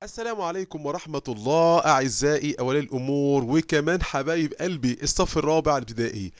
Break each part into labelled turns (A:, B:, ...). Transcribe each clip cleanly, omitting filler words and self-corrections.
A: السلام عليكم ورحمة الله أعزائي أولياء الأمور وكمان حبايب قلبي الصف الرابع الابتدائي،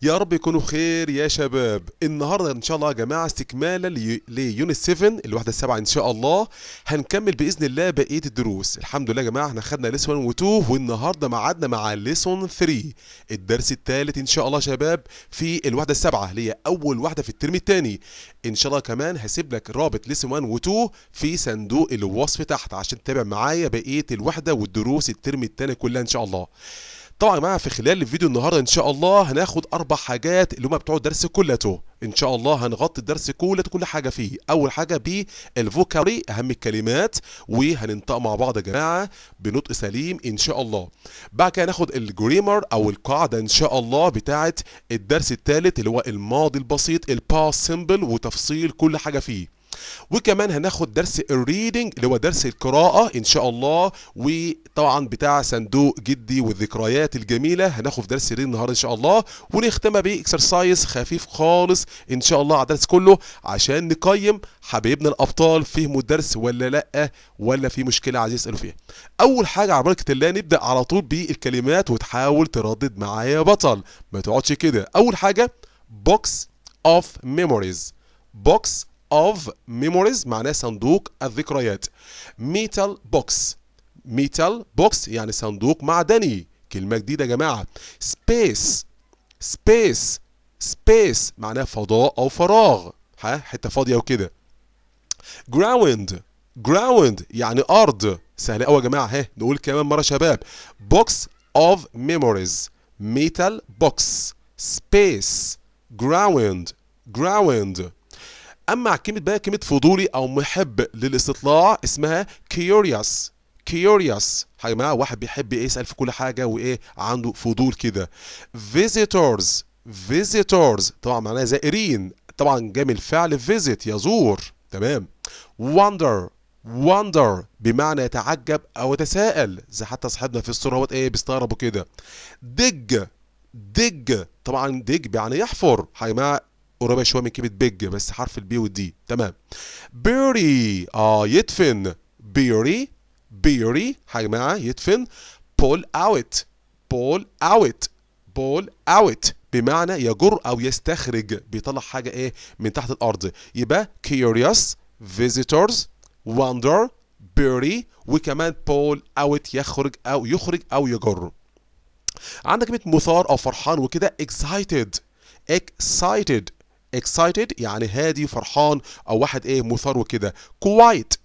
A: يا رب يكونوا بخير يا شباب. النهاردة إن شاء الله يا جماعة استكمالا ل unit 7 الوحدة السابعة إن شاء الله هنكمل بإذن الله بقية الدروس. الحمد لله يا جماعة احنا خدنا lesson 1 و 2 والنهاردة معادنا مع lesson 3 الدرس الثالث إن شاء الله يا شباب في الوحدة السابعة اللي هي أول وحدة في الترم الثاني. إن شاء الله كمان هسيب لك رابط lesson 1 و 2 في صندوق الوصف تحت عشان تتابع معايا بقية الوحدة والدروس الترم الثاني كلها إن شاء الله. طبعا يا جماعة في خلال الفيديو النهارده ان شاء الله هناخد اربع حاجات اللي هما بتوع الدرس كلته. ان شاء الله هنغطي الدرس كله كل حاجة فيه. اول حاجة بال vocabulary اهم الكلمات وهننطق مع بعض يا جماعة بنطق سليم ان شاء الله. بعد كده هناخد ال grammar او القاعدة ان شاء الله بتاعه الدرس الثالث اللي هو الماضي البسيط ال past simple وتفصيل كل حاجة فيه. وكمان هناخد درس ال reading اللي هو درس القراءة إن شاء الله، وطبعا بتاع صندوق جدي والذكريات الجميلة هناخد في درس ال reading النهاردة إن شاء الله، ونختمها ب exercise خفيف خالص إن شاء الله على الدرس كله عشان نقيم حبايبنا الأبطال فهموا الدرس ولا لأ، ولا في مشكلة عايز يسألوا فيها. أول حاجة على بركة الله نبدأ على طول بالكلمات وتحاول تردد معايا يا بطل، ما تقعدش كده. أول حاجة box of memories. box of memories معناه صندوق الذكريات. metal box. metal box يعني صندوق معدني، كلمة جديدة يا جماعة. space. space. space معناه فضاء أو فراغ، ها حتة فاضية وكده. ground. ground يعني أرض، سهلة أوي يا جماعة. ها نقول كمان مرة شباب. box of memories، metal box، space، ground، ground. اما كلمة بقى كلمة فضولي او محب للاستطلاع اسمها curious. curious يا جماعة واحد بيحب ايه يسال في كل حاجة وايه عنده فضول كده. visitors. visitors طبعا معناها زائرين، طبعا جاي من الفعل visit يزور، تمام. wonder. wonder بمعنى يتعجب او يتساءل، زي حتى صاحبنا في الصورة هو ايه بيستغربوا كده. dig. dig طبعا dig يعني يحفر يا جماعة، قريبه شوية من كلمة big بس حرف ال B وال D، تمام. bury يدفن. bury. bury يا جماعة يدفن. pull out. pull out. pull out بمعنى يجر او يستخرج، بيطلع حاجة ايه من تحت الارض. يبقى curious، visitors، wonder، bury، وكمان pull out يخرج او يخرج او يجر. عندك كلمة مثار او فرحان وكده excited. excited. excited يعني هادي فرحان او واحد ايه مثار وكده. quiet.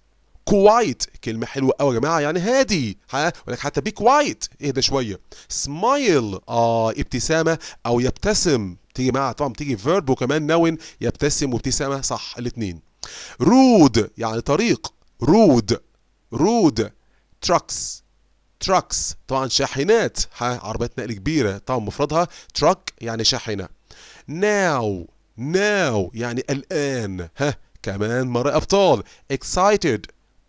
A: quiet كلمة حلوة قوي يا جماعة يعني هادي، ها ولك حتى be quiet اهدى شوية. smile ابتسامة او يبتسم، تيجي مع طبعا تيجي verb وكمان noun يبتسم وابتسامة صح الاثنين. road يعني طريق. road. road. trucks. trucks طبعا شاحنات، ها عربيات نقل كبيرة طبعا مفردها truck يعني شاحنة. now. now يعني الآن، ها كمان مرة أبطال. excited،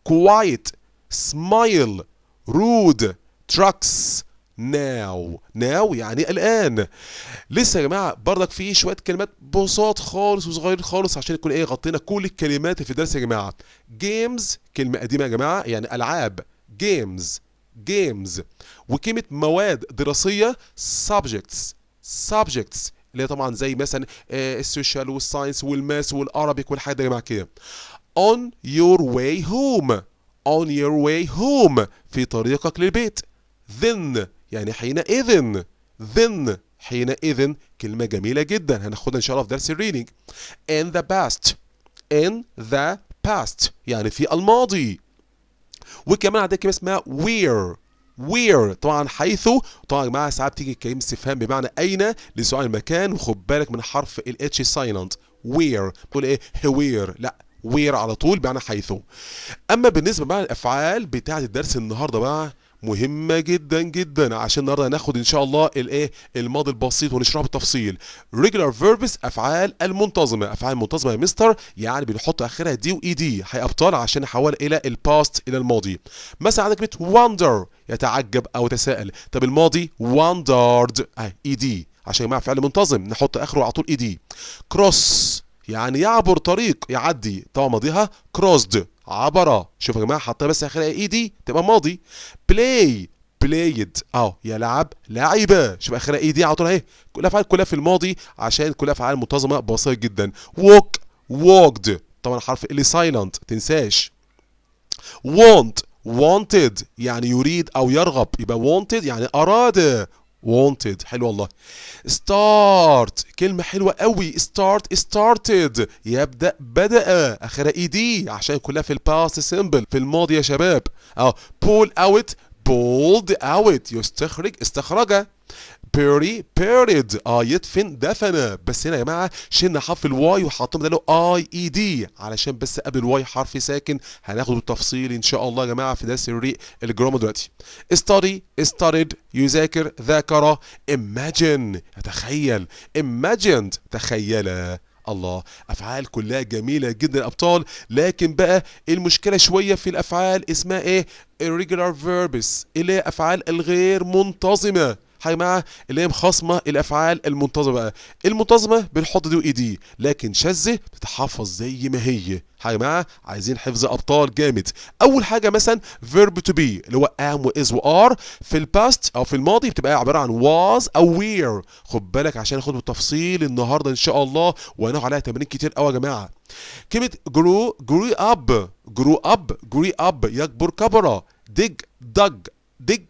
A: quiet، smile، road، trucks، now. now يعني الآن. لسه يا جماعة برضك في شوية كلمات بساط خالص وصغيرين خالص عشان يكون ايه غطينا كل الكلمات في الدرس يا جماعة. games كلمة قديمة يا جماعة يعني ألعاب. games. games. وكلمة مواد دراسية subjects. subjects اللي هي طبعا زي مثلا ال social وال science وال math وال Arabic والحاجات دي يا جماعة كده. on your way home. on your way home في طريقك للبيت. then يعني حينئذ. then حينئذ كلمة جميلة جدا هناخدها إن شاء الله في درس ال reading. in the past. in the past يعني في الماضي. وكمان عندنا كلمة اسمها where. where طبعا حيث. طبعا يا جماعة ساعات بتيجي كلمة استفهام بمعنى أين لسؤال المكان، وخد بالك من حرف ال H silent. where تقول إيه where، لا where على طول بمعنى حيث. أما بالنسبة بقى للأفعال بتاعة الدرس النهاردة بقى مهمة جدا جدا عشان النهارده هناخد ان شاء الله الايه الماضي البسيط ونشرحه بالتفصيل. regular verbs افعال المنتظمة، افعال منتظمة يا مستر يعني بنحط اخرها d و ed هي ابطال عشان نحولها الى ال past الى الماضي. مثلا عندك كلمة wonder يتعجب او يتساءل، طب الماضي wondered ed عشان مع فعل منتظم نحط اخره على طول ed. cross يعني يعبر طريق، يعدي، طبعا ماضيها crossed، عبر. شوف يا جماعة حطها بس اخرها ed تبقى ماضي. play played، يلعب لعب، شوف اخرها ed على طول اهي، كلها افعال كلها في الماضي عشان كلها افعال منتظمة بسيطة جدا. walk walked، طبعا حرف L silent تنساش. want wanted يعني يريد او يرغب، يبقى wanted يعني اراد، wanted حلو والله. start كلمة حلوة قوي، start started يبدأ بدأ، اخرها ed عشان كلها في ال past simple في الماضي يا شباب. Pull out pulled out يستخرج استخرج. bury buried يدفن دفن، بس هنا يا جماعة شلنا حرف ال y وحطينا بداله ied علشان بس قبل ال y حرف ساكن، هناخده بالتفصيل ان شاء الله يا جماعة في درس ال grammar دلوقتي. study studied يذاكر ذاكر. imagine يتخيل، imagined تخيل. الله، افعال كلها جميلة جدا يا ابطال، لكن بقى المشكلة شوية في الافعال اسمها ايه؟ irregular verbs اللي هي افعال الغير منتظمة يا جماعة، اللي هي مخاصمة الافعال المنتظمه. بقى المنتظمه بنحط d و ed، لكن شاذة بتتحفظ زي ما هي يا جماعة، عايزين حفظ ابطال جامد. اول حاجة مثلا verb to be اللي هو am و is و are، في ال past او في الماضي بتبقى عبارة عن was او were. خد بالك عشان ناخد بالتفصيل النهارده ان شاء الله، وهناخد عليها تمارين كتير قوي يا جماعة. كلمة grow grew up، grow up grew up يكبر كبر. dig dug، dig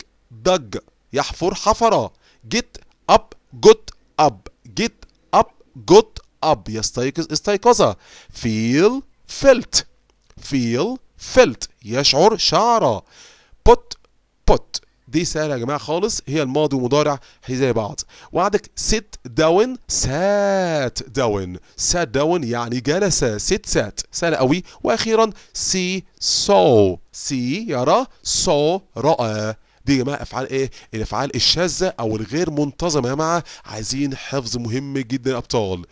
A: dug يحفر حفر. get up got up، get up got up يستيقظ استيقظ. feel felt، feel felt يشعر شعر. put put دي سهلة يا جماعة خالص، هي الماضي ومضارع هي زي بعض. وعندك sit down sat down، sat down يعني جلس، sit sat سهلة قوي. واخيرا see saw، see يرى، saw رأى. دي يا جماعة افعال ايه؟ الافعال الشاذة او الغير منتظمة يا جماعة، عايزين حفظ مهم جدا يا ابطال.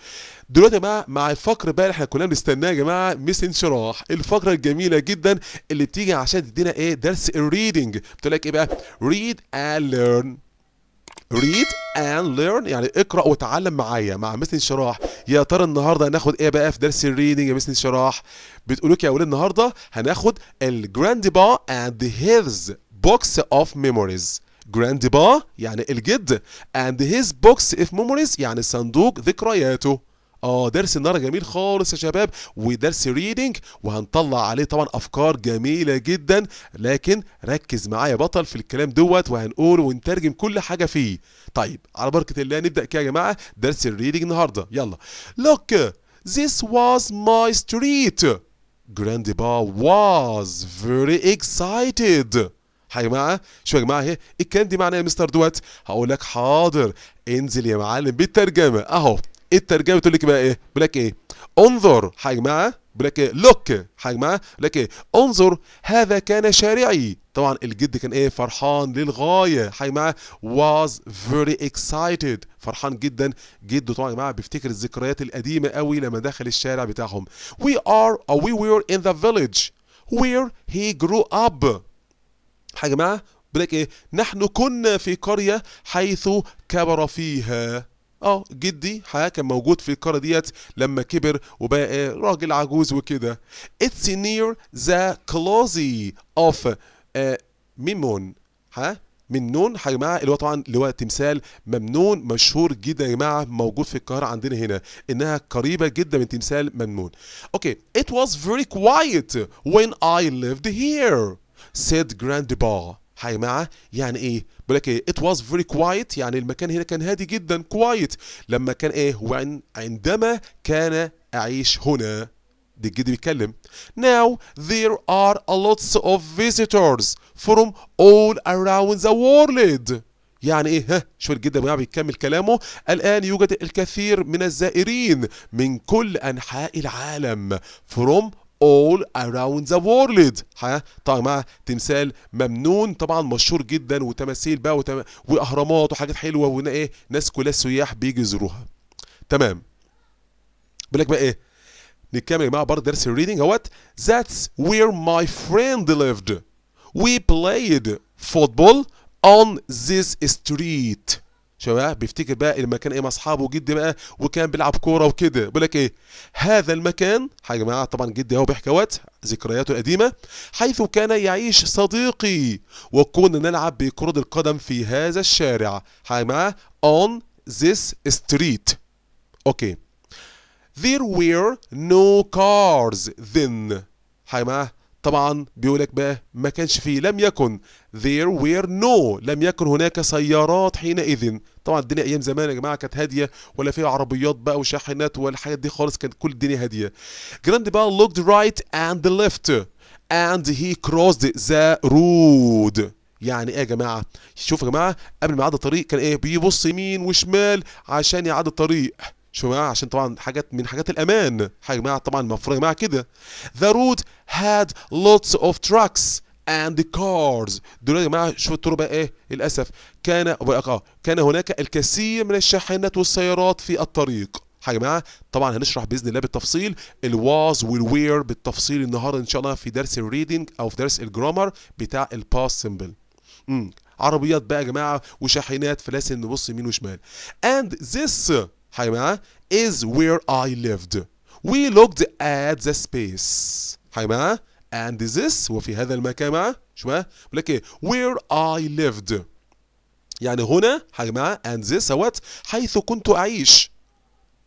A: دلوقتي يا جماعة مع الفقرة بقى اللي احنا كلنا بنستناها يا جماعة، مس انشراح، الفقرة الجميلة جدا اللي بتيجي عشان تدينا ايه؟ درس ال reading. بتقول لك ايه بقى؟ read and learn، read and learn يعني اقرأ وتعلم معايا مع مس انشراح. يا ترى النهارده هناخد ايه بقى في درس ال reading يا مس انشراح؟ بتقول لك يا اولاد النهارده هناخد ال grandpa and his box of memories. grandpa يعني الجد، and his box of memories يعني صندوق ذكرياته. درس النهارده جميل خالص يا شباب، ودرس reading وهنطلع عليه طبعا افكار جميلة جدا، لكن ركز معايا بطل في الكلام دوت وهنقول ونترجم كل حاجة فيه. طيب على بركة الله نبدا كده يا جماعة درس ال reading النهارده. يلا. look this was my street. grandpa was very excited. يا جماعة شو يا جماعة اهي الكلام دي معناه يا مستر دوت؟ هقول لك حاضر، انزل يا معلم بالترجمة اهو. الترجمة بتقول لك بقى ايه؟ بيقول لك ايه؟ انظر يا جماعة، بيقول لك ايه؟ look يا جماعة، بيقول لك ايه؟ انظر هذا كان شارعي. طبعا الجد كان ايه؟ فرحان للغاية يا جماعة، was very excited فرحان جدا. جده طبعا يا جماعة بيفتكر الذكريات القديمة قوي لما دخل الشارع بتاعهم. we are or we were in the village where he grew up. يا جماعة بيقول لك ايه؟ نحن كنا في قرية حيث كبر فيها. جدي كان موجود في القرية ديت لما كبر وبقى ايه؟ راجل عجوز وكده. It's near the colossi of ميمون. ها منون يا جماعة، اللي هو طبعا اللي هو تمثال ممنون مشهور جدا يا جماعة، موجود في القاهرة عندنا هنا، انها قريبه جدا من تمثال ممنون. okay، it was very quiet when I lived here said grandpa. يا جماعة يعني ايه؟ بيقول لك ايه؟ it was very quiet يعني المكان هنا كان هادي جدا، quiet لما كان ايه؟ when عندما كان اعيش هنا. دي الجد بيتكلم. Now there are a lots of visitors from all around the world. يعني ايه؟ ها شوف الجد يا جماعة بيكمل كلامه. الان يوجد الكثير من الزائرين من كل انحاء العالم. from all around the world. ها طبعا مع تمثال ممنون طبعا مشهور جدا، وتماثيل بقى واهرامات وحاجات حلوة، وهنا ايه؟ ناس كلها سياح بيجي يزوروها. تمام. بيقول لك بقى ايه؟ نكمل يا جماعة برضه درس ال reading اهوت. That's where my friend lived. We played football on this street. شباب بيفتكر بقى المكان ايه مع اصحابه جدي بقى، وكان بيلعب كورة وكده. بيقول لك ايه؟ هذا المكان يا جماعة، طبعا جدي اهو بيحكي وقت ذكرياته القديمة، حيث كان يعيش صديقي وكنا نلعب بكره القدم في هذا الشارع يا جماعة، on this street. okay. There were no cars then. يا جماعة طبعا بيقول لك بقى ما كانش فيه، لم يكن، there were no، لم يكن هناك سيارات حينئذ. طبعا الدنيا ايام زمان يا جماعة كانت هادية، ولا فيها عربيات بقى وشاحنات ولا الحاجات دي خالص، كانت كل الدنيا هادية. Grandpa looked right and left and he crossed the road. يعني ايه يا جماعة؟ شوف يا جماعة قبل ما يعدي الطريق كان ايه؟ بيبص يمين وشمال عشان يعدي الطريق. شو يا جماعة؟ عشان طبعا حاجات من حاجات الامان يا جماعة، طبعا المفروض يا جماعة كده. The road had lots of trucks and cars. دول يا جماعة شو الطرق بقى ايه؟ للاسف كان هناك الكثير من الشاحنات والسيارات في الطريق. يا جماعة طبعا هنشرح باذن الله بالتفصيل ال was وال were بالتفصيل النهارده ان شاء الله في درس ال reading او في درس ال grammar بتاع ال past simple. عربيات بقى يا جماعة وشاحنات، فلازم نبص يمين وشمال. And this يا جماعة is where I lived. We looked at the space. يا جماعة and this، وفي هذا المكان مع شو بقى؟ بيقول لك ايه؟ where I lived. يعني هنا يا جماعة and this what، حيث كنت أعيش.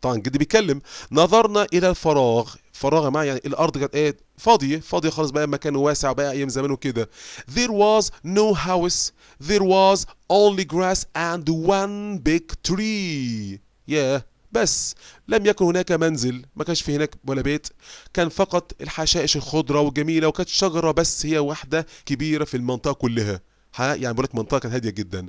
A: طبعا جدي بيتكلم. نظرنا إلى الفراغ، فراغ يا جماعة يعني الأرض كانت ايه؟ فاضية، فاضية خالص بقى، مكان واسع بقى أيام زمان وكده. There was no house. There was only grass and one big tree. Yeah. بس لم يكن هناك منزل، ما كانش في هناك ولا بيت، كان فقط الحشائش الخضرة وجميلة، وكانت شجرة بس هي واحدة كبيرة في المنطقة كلها. ها يعني بقول لك منطقة كانت هادية جدا.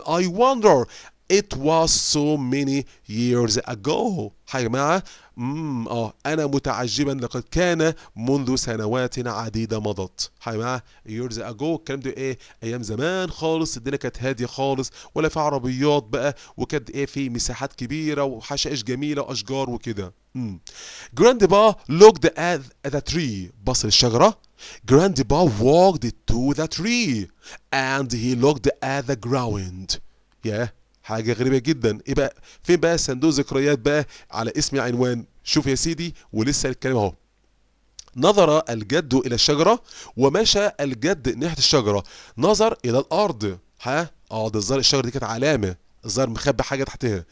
A: I wonder it was so many years ago. يا جماعة أنا متعجبا لقد كان منذ سنوات عديدة مضت. يا جماعة years ago الكلام ده إيه؟ أيام زمان خالص، الدنيا كانت هادية خالص، ولا في عربيات بقى، وكانت إيه في مساحات كبيرة وحشائش جميلة وأشجار وكده. Grandpa looked at the tree. بص للشجرة. Grandpa walked to the tree and he looked at the ground. ياه حاجة غريبة جدا. ايه بقى؟ فين بقى صندوق ذكريات بقى على اسم عنوان؟ شوف يا سيدي ولسه الكلام اهو. نظر الجد الى الشجرة ومشى الجد ناحية الشجرة، نظر الى الارض. ها ده الظاهر الشجرة دي كانت علامة، الظاهر مخبي حاجة تحتها.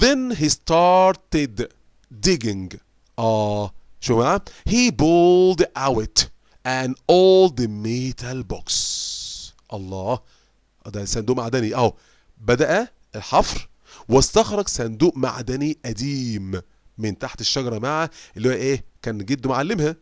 A: Then he started digging. شو بقى؟ He pulled out an old metal box. الله، ده صندوق معدني اهو. بدأ الحفر واستخرج صندوق معدني قديم من تحت الشجرة، مع اللي هو ايه كان جده معلمها.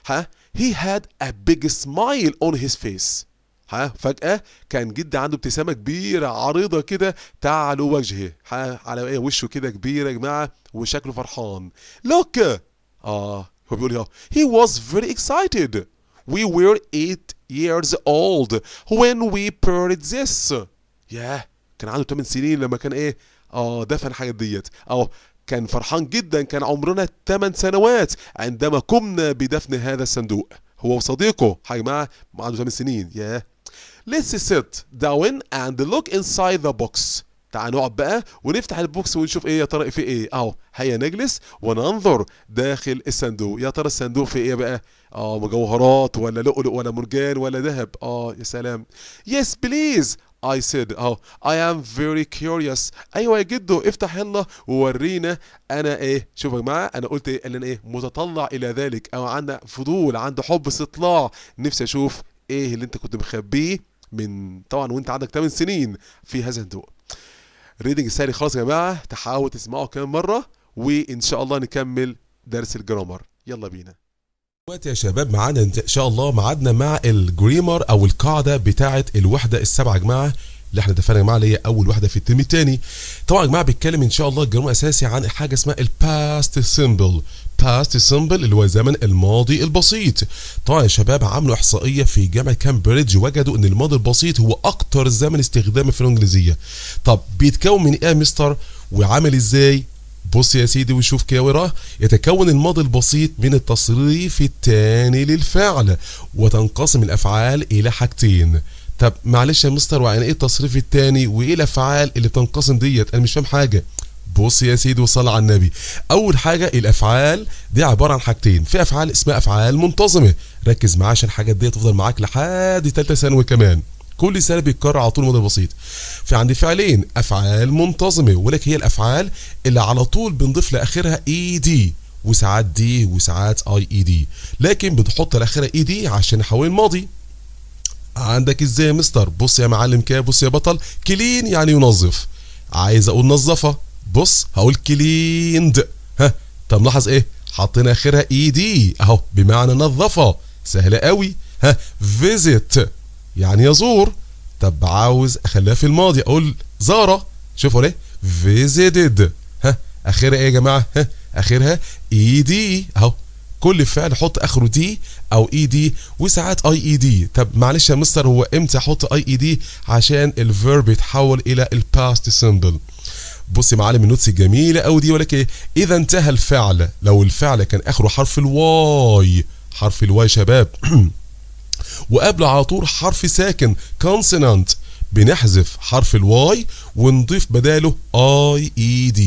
A: ها he had a big smile on his face. ها فجأة كان جدي عنده ابتسامة كبيرة عريضة كده تعلو وجهه، ها على ايه وشه كده كبيرة يا جماعة، وشكله فرحان. Look. هو بيقول ايه؟ He was very excited. We were 8 years old when we buried this. ياه كان عنده 8 سنين لما كان ايه دفن الحاجات ديت. كان فرحان جدا، كان عمرنا 8 سنوات عندما قمنا بدفن هذا الصندوق، هو وصديقه. يا جماعة عنده 8 سنين. ياه. Let's sit down and look inside the box. تعال نقعد بقى ونفتح ال box ونشوف ايه يا ترى في ايه. اهو هيا نجلس وننظر داخل الصندوق، يا ترى الصندوق في ايه بقى؟ مجوهرات ولا لؤلؤ ولا مرجان ولا ذهب؟ يا سلام. Yes please I said. I am very curious. ايوه يا جدو افتح يلا وورينا انا ايه. شوف يا جماعة انا قلت ايه؟ ان انا ايه متطلع الى ذلك، او عندي فضول، عنده حب استطلاع، نفسي اشوف ايه اللي انت كنت مخبيه من طبعا وانت عندك 8 سنين في هذا الصندوق. reading سهل خالص يا جماعة، تحاول تسمعه كمان مرة وان شاء الله نكمل درس ال grammar. يلا بينا. دلوقتي يا شباب معانا ان شاء الله ميعادنا مع ال grammar او القاعدة بتاعه الوحدة السبعة يا جماعة، اللي احنا اتفقنا يا جماعة اللي هي اول وحده في الترم الثاني. طبعا يا جماعة بيتكلم ان شاء الله ال grammar اساسي عن حاجة اسمها ال past simple. past simple اللي هو زمن الماضي البسيط. طبعا يا شباب عملوا احصائية في جامعه كامبريدج، وجدوا ان الماضي البسيط هو اكتر زمن استخداما في الانجليزية. طب بيتكون من ايه يا مستر وعامل ازاي؟ بص يا سيدي وشوف كده وراه. يتكون الماضي البسيط من التصريف الثاني للفعل، وتنقسم الافعال الى حاجتين. طب معلش يا مستر، ويعني ايه التصريف الثاني وايه الافعال اللي بتنقسم ديت؟ انا مش فاهم حاجة. بص يا سيدي وصلى على النبي. اول حاجة الافعال دي عبارة عن حاجتين، في افعال اسمها افعال منتظمة، ركز معايا عشان الحاجات دي تفضل معاك لحد ثالثة ثانوي كمان، كل سنة بيتكرر على طول الماضي البسيط. في عندي فعلين افعال منتظمة، ولكن هي الافعال اللي على طول بنضيف لاخرها ed وساعات d وساعات ied، لكن بنحط لاخرها ed عشان نحول الماضي. عندك ازاي يا مستر؟ بص يا معلم كده، بص يا بطل، clean يعني ينظف، عايز اقول نظفه، بص هقول cleaned. ها طب لاحظ ايه؟ حطينا اخرها ed اهو بمعنى نظفه، سهلة قوي. ها visit يعني يزور، طب عاوز اخليها في الماضي اقول زاره، شوفوا ليه visited. ها اخرها ايه يا جماعة؟ ها اخرها ed اهو. كل فعل حط اخره d او ed وساعات ied. طب معلش يا مستر، هو امتى احط ied؟ عشان ال verb يتحول الى ال past simple. بص يا معلم ال notes الجميلة قوي دي، ولكن اذا انتهى الفعل، لو الفعل كان اخره حرف ال y، حرف ال y شباب وقبله على طول حرف ساكن consonant، بنحذف حرف ال y ونضيف بداله ied.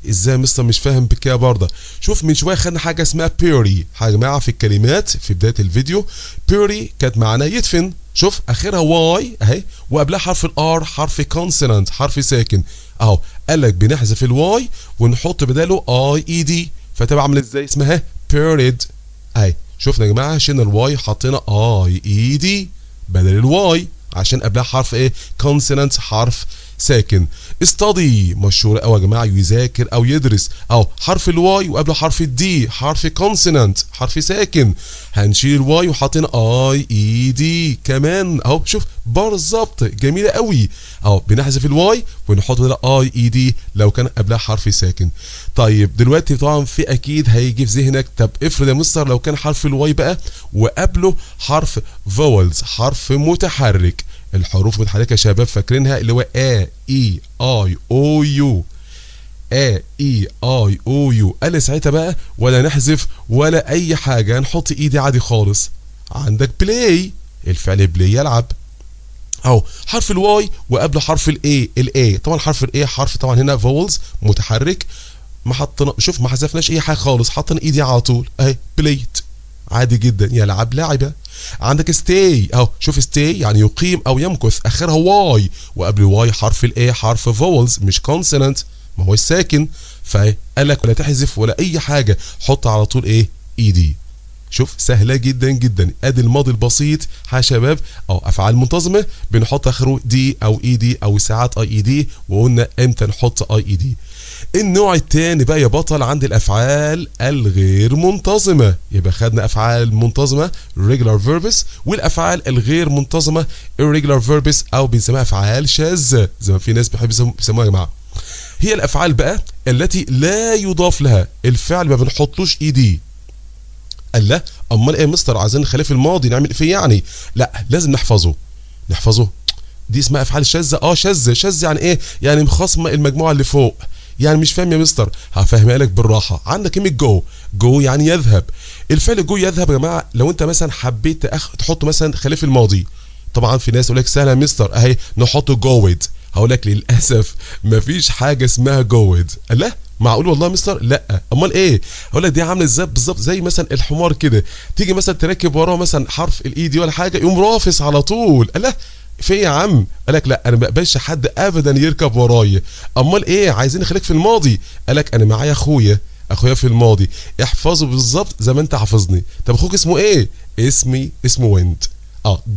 A: ازاي يا مستر؟ مش فاهم بكده برضه. شوف من شوية خدنا حاجة اسمها bury يا جماعة في الكلمات في بداية الفيديو، bury كانت معناها يدفن، شوف اخرها y اهي وقبلها حرف ال r حرف consonant حرف ساكن اهو، قال لك بنحذف ال y ونحط بداله ied، فتبقى عامله ازاي؟ اسمها buried اهي. شفنا يا جماعة شلنا ال y حطينا ied بدل ال y عشان قبلها حرف ايه؟ consonant حرف ساكن. study مشهور قوي يا جماعة، يذاكر او يدرس، او حرف ال y وقبله حرف ال d حرف consonant حرف ساكن، هنشيل ال y وحاطين ied كمان اهو. شوف بالظبط جميلة قوي اهو، بنحذف ال y ونحط بدلها ied لو كان قبلها حرف ساكن. طيب دلوقتي طبعا في اكيد هيجي في ذهنك، طب افرض يا مستر لو كان حرف ال y بقى وقبله حرف vowels حرف متحرك، الحروف المتحركة يا شباب فاكرينها اللي هو A E I O U، A E I O U. قال ساعتها بقى ولا نحذف ولا اي حاجة، نحط ed عادي خالص. عندك play، الفعل play يلعب اهو، حرف ال y وقبله حرف ال a، ال a طبعا حرف ال a حرف طبعا هنا vowels متحرك، ما حطينا شوف ما حذفناش اي حاجة خالص، حطينا ed على طول اهي played عادي جدا، يلعب لعبه. عندك stay اهو، شوف stay يعني يقيم او يمكث، اخرها y وقبل y حرف ال a حرف vowels مش consonant ما هو الساكن، فقال لك ولا تحذف ولا اي حاجة، حط على طول ايه؟ ed. شوف سهلة جدا جدا. ادي الماضي البسيط ها شباب او افعال منتظمة بنحط اخره d او ed او ساعات ied، وقلنا امتى نحط ied. النوع الثاني بقى يا بطل عند الافعال الغير منتظمة، يبقى خدنا افعال منتظمة regular verbs والافعال الغير منتظمة irregular verbs او بنسميها افعال شاذة زي ما في ناس بيحبوا يسموها يا جماعة. هي الافعال بقى التي لا يضاف لها الفعل، ما بنحطوش ed. قال لا امال ايه يا مستر، عايزين نخليه في الماضي نعمل ايه يعني؟ لا لازم نحفظه. نحفظه دي اسمها افعال شاذة. شاذة، شاذة يعني ايه؟ يعني مخاصمة المجموعة اللي فوق. يعني مش فاهم يا مستر، هفهمها لك بالراحة. عندك كلمة go، go يعني يذهب، الفعل go يذهب يا جماعة لو انت مثلا حبيت تحطه مثلا خليه في الماضي، طبعا في ناس يقول لك سهلة يا مستر اهي نحطه goed، هقول لك للاسف مفيش حاجة اسمها goed. لا معقول والله يا مستر؟ لا امال ايه؟ هقول لك دي عامله ازاي بالظبط، زي مثلا الحمار كده، تيجي مثلا تركب وراه مثلا حرف ال ed ولا حاجة يقوم رافس على طول. لا في ايه يا عم؟ قال لك لا انا ما بقبلش حد ابدا يركب ورايا. امال ايه؟ عايزين نخليك في الماضي. قال لك انا معايا اخويا، اخويا في الماضي، احفظه بالظبط زي ما انت حافظني. طب اخوك اسمه ايه؟ اسمي اسمه went.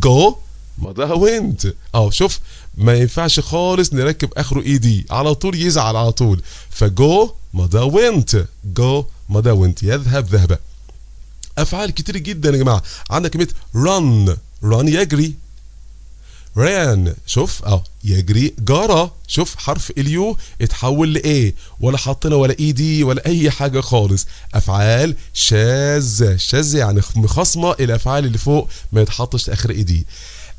A: go ماضيها went. شوف ما ينفعش خالص نركب اخره ed، على طول يزعل على طول. ف go ماضيها went، go ماضيها went، يذهب ذهب. افعال كتير جدا يا جماعة. عندك كلمة run، run يجري، ran شوف يجري، جرى، شوف حرف ال u اتحول ل a، ولا حطينا ولا ed ولا اي حاجة خالص. افعال شاذة، شاذة يعني مخاصمة الافعال اللي فوق، ما يتحطش اخر ed.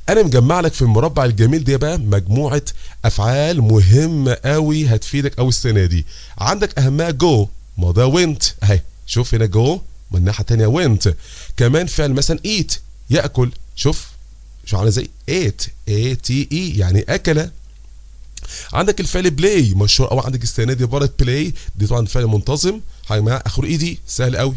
A: انا مجمع لك في المربع الجميل ده بقى مجموعة افعال مهمة قوي هتفيدك قوي السنة دي. عندك اهمها go ماضي went اهي، شوف هنا go من الناحية الثانية went. كمان فعل مثلا eat ياكل، شوف شو عامله زي ate، A T E، يعني اكل. عندك الفعل play مشهور قوي عندك السنة دي بره، play دي طبعا فعل منتظم يا جماعه، اخره ed، سهل قوي.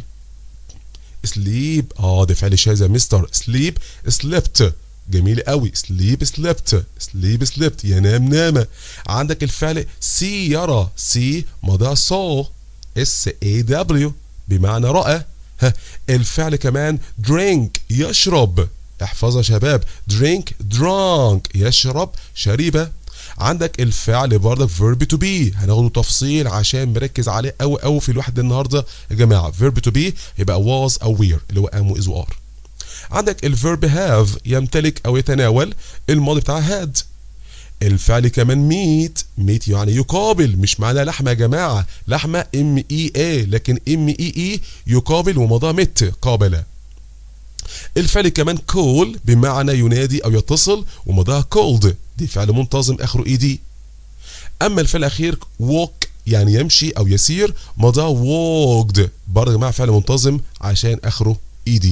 A: sleep، ده فعل شاذ يا مستر. sleep slept، جميل قوي. sleep slept، sleep slept، ينام نام. عندك الفعل see يرى، see ماضيها saw، S A W، بمعنى رأى. ها، الفعل كمان drink يشرب، احفظها يا شباب، drink drunk، يشرب شرب. عندك الفعل برضك verb to be، هناخده تفصيل عشان مركز عليه قوي قوي في الوحدة النهارده يا جماعه. verb to be يبقى was او were، اللي هو am و is و are. عندك ال verb have يمتلك او يتناول، الماضي بتاعها had. الفعل كمان meet، meet يعني يقابل، مش معنى لحمه يا جماعه، لحمه M E A، لكن M E E يقابل وماضيها met، قابل. الفعل كمان call بمعنى ينادي او يتصل، وماضيها called، دي فعل منتظم اخره ed. اما الفعل الاخير walk يعني يمشي او يسير، ماضيها walked، برضه يا جماعة فعل منتظم عشان اخره ed.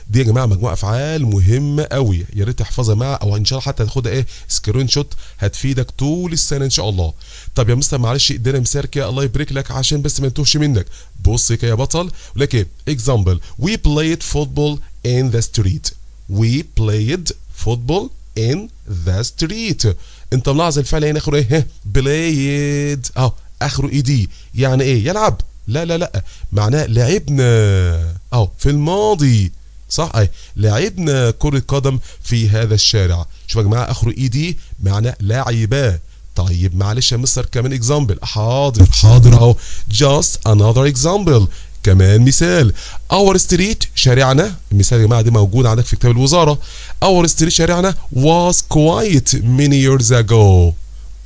A: دي يا جماعة مجموعة افعال مهمة قوي، يا ريت تحفظها مع او ان شاء الله حتى تاخدها ايه screenshot، هتفيدك طول السنة ان شاء الله. طب يا مستر معلش ادينا مثال كده الله يبارك لك عشان بس ما نتوهش منك. بص كده يا بطل، ولكن example we played football in the street. we played football in the street. انت ملاحظ الفعل هنا اخره ايه؟ played، اخره ed، يعني ايه؟ يلعب؟ لا لا لا، معناه لعبنا في الماضي، صح؟ اي لعبنا كرة قدم في هذا الشارع. شوف يا جماعة اخره ed معناه لعبا. طيب معلش يا مستر كمان example. حاضر حاضر اهو، just another example، كمان مثال. our street شارعنا، المثال يا جماعة دي موجود عندك في كتاب الوزارة. our street شارعنا was quiet many years ago.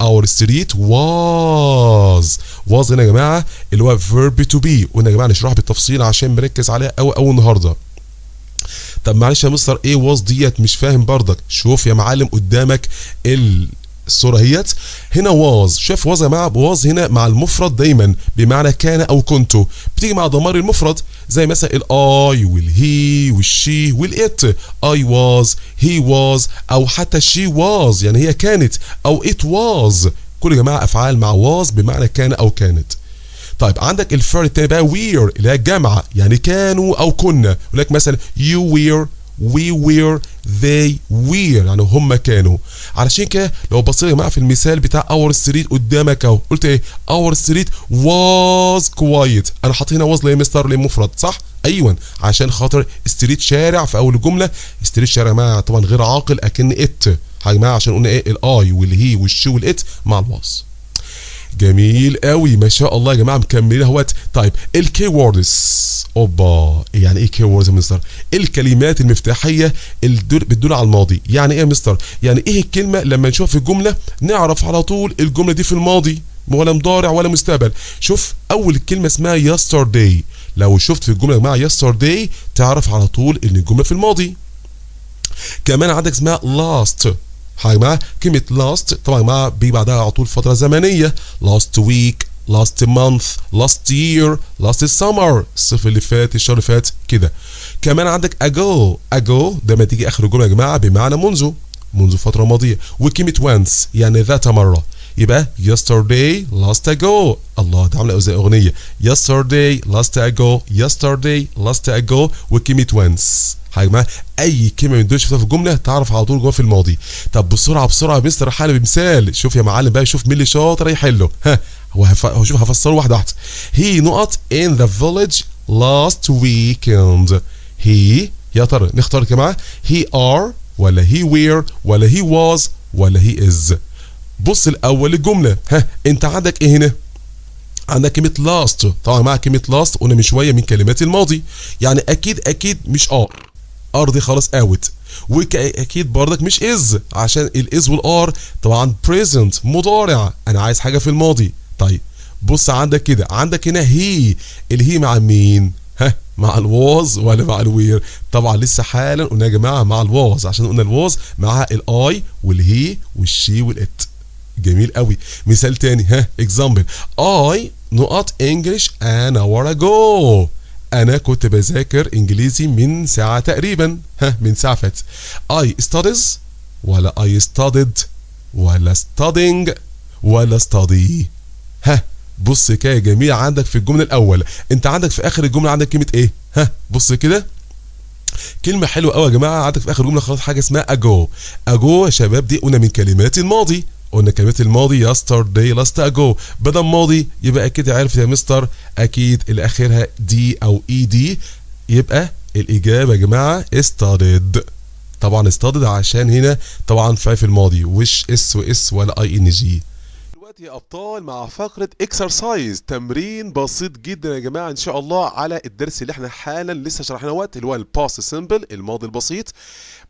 A: our street was، was هنا يا جماعة اللي هو verb to be، قلنا يا جماعة نشرحها بالتفصيل عشان مركز عليها قوي قوي النهارده. طب معلش يا مستر ايه was ديت؟ مش فاهم برضك. شوف يا معلم قدامك الصورة هيت، هنا was، شوف was يا جماعة، was هنا مع المفرد دايما بمعنى كان أو كنت، بتيجي مع ضمائر المفرد زي مثلا ال I وال he وال she وال it. I was، he was، أو حتى she was يعني هي كانت، أو it was. كل يا جماعة أفعال مع was بمعنى كان أو كانت. طيب عندك الفعل التاني بقى were اللي هي الجمع، يعني كانوا أو كنا. ولك مثلا you were، we were، they were، يعني هم كانوا. علشان كده لو بصيت يا جماعة في المثال بتاع our street قدامك اهو، قلت ايه؟ our street was quiet. انا حاطط هنا was ليه يا مستر؟ ليه مفرد، صح؟ ايوه، عشان خاطر street شارع في اول الجمله، street شارع مع طبعا غير عاقل اكن it يا جماعه، عشان قلنا ايه؟ ال I وال he وال she وال it مع ال was. جميل قوي ما شاء الله يا جماعه، مكملين اهوت. طيب ال key words، اوبا، يعني ايه key words يا مستر؟ الكلمات المفتاحيه اللي بتدل على الماضي. يعني ايه يا مستر؟ يعني ايه الكلمة لما نشوفها في الجملة نعرف على طول الجملة دي في الماضي ولا مضارع ولا مستقبل؟ شوف اول كلمة اسمها yesterday، لو شفت في الجملة يا جماعة yesterday تعرف على طول ان الجملة في الماضي. كمان عندك اسمها last، يا جماعة كلمة last طبعا يا جماعة بيجي بعدها على طول فترة زمنيه، last week، last month، last year، last summer، الصيف اللي فات، الشهر اللي فات كده. كمان عندك ago، ago ده ما تيجي اخر الجملة يا جماعة بمعنى منذ، منذ فترة ماضيه. وكلمه once يعني ذات مره. يبقى yesterday، last، ago. الله، ده عامله زي اغنيه، yesterday، last، ago، yesterday، last، ago، وكلمه once. يا جماعة اي كلمة من دول شفتها في الجملة تعرف على طول جوه في الماضي. طب بسرعة بسرعة يا مستر حل بمثال. شوف يا معلم بقى، شوف مين اللي شاطر يحله. ها، هو شوف هفسره واحدة واحده. he نقط in the village last weekend. he، يا ترى نختار يا جماعة he are ولا he were ولا he was ولا he is؟ بص الاول الجمله، ها، انت عندك ايه هنا؟ عندك كلمة last، طبعا مع كلمة last قلنا من شوية من كلمات الماضي، يعني أكيد أكيد مش are، are دي خلاص out، واكيد برضك مش is عشان ال is وال are طبعا present مضارع، انا عايز حاجة في الماضي. طيب بص عندك كده، عندك هنا he، ال he مع مين؟ ها، مع ال was ولا مع ال were؟ طبعا لسه حالا قلنا يا جماعة مع ال was، عشان قلنا ال was مع ال I وال he وال she وال it. جميل قوي. مثال تاني، ها، example I نقط English an hour ago. انا كنت بذاكر انجليزي من ساعة تقريبا، ها من ساعة فاتت. I studies ولا I studied ولا studying ولا study؟ ها بص كده يا جميل، عندك في الجملة الاول انت عندك في اخر الجملة عندك كلمة ايه؟ ها بص كده، كلمة حلوة قوي يا جماعة، عندك في اخر الجملة خلاص حاجة اسمها ago. ago يا شباب دي قلنا من كلمات الماضي، قلنا كلمات الماضي yesterday last ago، بدل ماضي يبقى اكيد عرفت يا مستر اكيد اللي اخرها d او ed، يبقى الاجابة يا جماعة studied. طبعا studied عشان هنا طبعا في الماضي وش s و s ولا ing. دلوقتي يا ابطال مع فقره exercise، تمرين بسيط جدا يا جماعة ان شاء الله على الدرس اللي احنا حالا لسه شرحناه وقت، اللي هو ال past simple الماضي البسيط.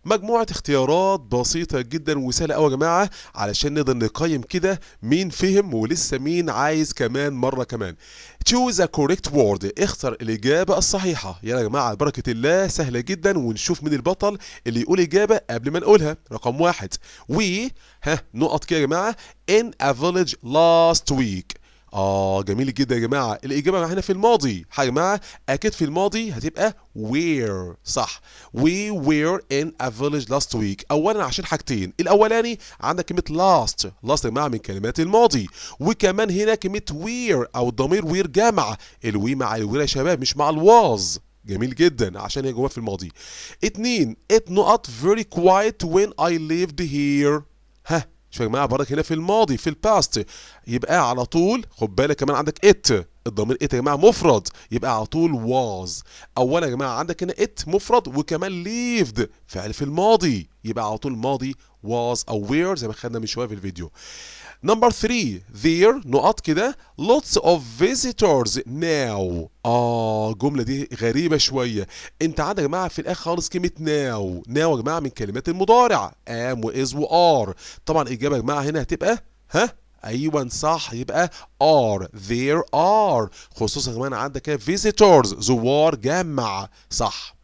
A: مجموعة اختيارات بسيطة جدا وسهلة قوي يا جماعة علشان نقدر نقيم كده مين فهم ولسه مين عايز كمان مرة كمان. Choose a correct word، اختر الإجابة الصحيحة. يلا يا جماعة على بركة الله، سهلة جدا، ونشوف مين البطل اللي يقول إجابة قبل ما نقولها. رقم 1، we ها نقط كده يا جماعة in a village last week. جميل جدا يا جماعة، الإجابة هنا في الماضي يا جماعة، أكيد في الماضي هتبقى were، صح؟ We were in a village last week. أولا عشان حاجتين، الأولاني عندك كلمة last، last يا جماعة من كلمات الماضي، وكمان هنا كلمة were أو الضمير were جمع، ال we مع ال were يا شباب مش مع ال was. جميل جدا عشان هي جوه في الماضي. 2، it نقط very quiet when I lived here. ها شوف يا جماعة برضك هنا في الماضي في ال past، يبقى على طول خد بالك كمان عندك it، الضمير it يا جماعة مفرد، يبقى على طول was. اولا يا جماعة عندك هنا it مفرد وكمان lived فعل في الماضي، يبقى على طول ماضي was او were زي ما خدنا من شوية في الفيديو. number 3، there نقط كده lots of visitors now. الجملة دي غريبة شوية، انت عندك يا جماعة في الاخر خالص كلمة now. now يا جماعة من كلمات المضارع am و is و are. طبعا الإجابة يا جماعة هنا هتبقى ها ايوه صح، يبقى are، there are، خصوصا كمان عندك كده visitors زوار جمع، صح.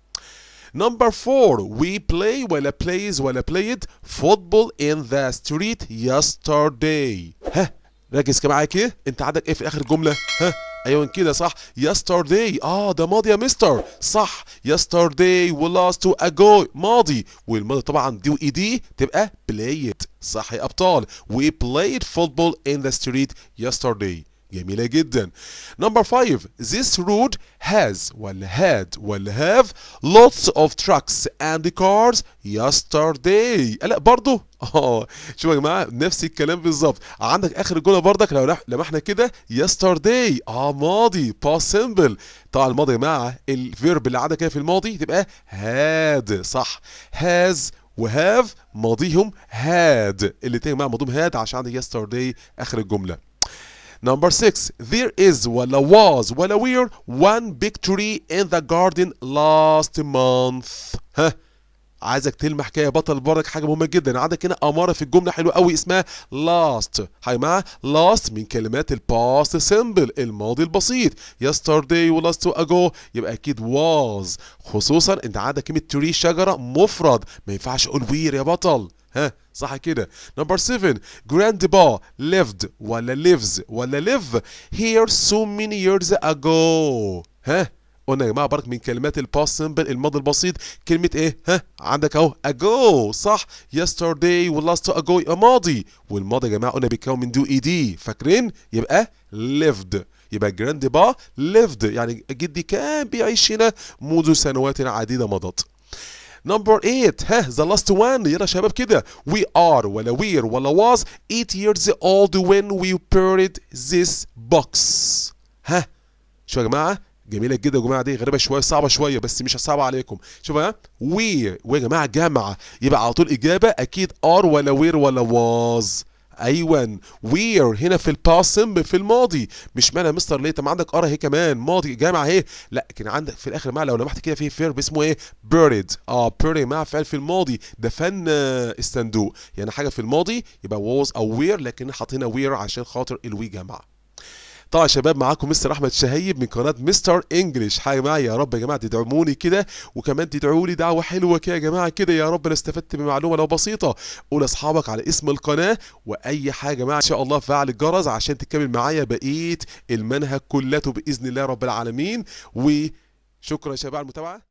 A: Number 4، we play ولا plays ولا played football in the street yesterday. ها ركز كده معايا كده، انت عندك ايه في اخر الجملة؟ ها ايوه كده صح، yesterday. ده ماضي يا مستر، صح، yesterday و last و ago ماضي، والماضي طبعا d و ed تبقى played، صح يا ابطال. We played football in the street yesterday. جميلة جدا. Number 5، this road has ولا had ولا have lots of trucks and cars yesterday. لا برضو شوفوا يا جماعة نفس الكلام بالظبط، عندك آخر الجملة برضك لو لمحنا كده yesterday، ماضي past simple. طبعا الماضي يا جماعة ال verb اللي عندك كده في الماضي تبقى had، صح، has و have ماضيهم had، الاتنين يا جماعة ماضيهم had عشان عندك yesterday آخر الجملة. Number 6، there is ولا was ولا were one big tree in the garden last month. ها عايزك تلمح كده يا بطل برضك حاجة مهمة جدا، عندك هنا أمارة في الجملة حلوة قوي اسمها last. يا جماعة last من كلمات ال past simple الماضي البسيط، yesterday و last و ago يبقى أكيد was، خصوصا أنت عندك كلمة tree شجرة مفرد، ما ينفعش أقول were يا بطل، ها صح كده. Number 7، grandpa lived ولا lives ولا live here so many years ago. ها قلنا يا جماعة برضك من كلمات ال past simple الماضي البسيط كلمة ايه؟ ها عندك اهو ago، صح، yesterday و last ago يبقى ماضي، والماضي يا جماعة قلنا بيتكون من d و ed، فاكرين؟ يبقى lived، يبقى grandpa lived يعني جدي كان بيعيش هنا منذ سنوات عديدة مضت. Number 8، ها the last one، يلا شباب كده، we are ولا were ولا was 8 years old when we buried this box. ها شو يا جماعة جميلة جدا يا جماعة، دي غريبة شوية صعبة شوية بس مش صعبة عليكم. شوفوا ها we ويا جماعة جمع، يبقى على طول إجابة أكيد are ولا were ولا was. ايوه were هنا في ال past simple في الماضي، مش معنى مستر ليه؟ طب ما عندك are اهي كمان ماضي جامع اهي، لا كان عندك في الاخر مع لو لمحت كده في verb اسمه ايه؟ buried. Buried مع فعل في الماضي، دفن الصندوق، يعني حاجة في الماضي يبقى was او were، لكن حاطين were عشان خاطر ال we جمع. طبعا يا شباب معاكم مستر احمد شهيب من قناة مستر English. حاجة يا جماعة يا رب يا جماعة تدعموني كده، وكمان تدعوا لي دعوه حلوة كده يا جماعة كده، يا رب انا استفدت بمعلومة لو بسيطة. قول لاصحابك على اسم القناة واي حاجة يا جماعة ان شاء الله، فعل الجرس عشان تكمل معايا بقية المنهج كلته باذن الله رب العالمين. و شكرا يا شباب على المتابعة.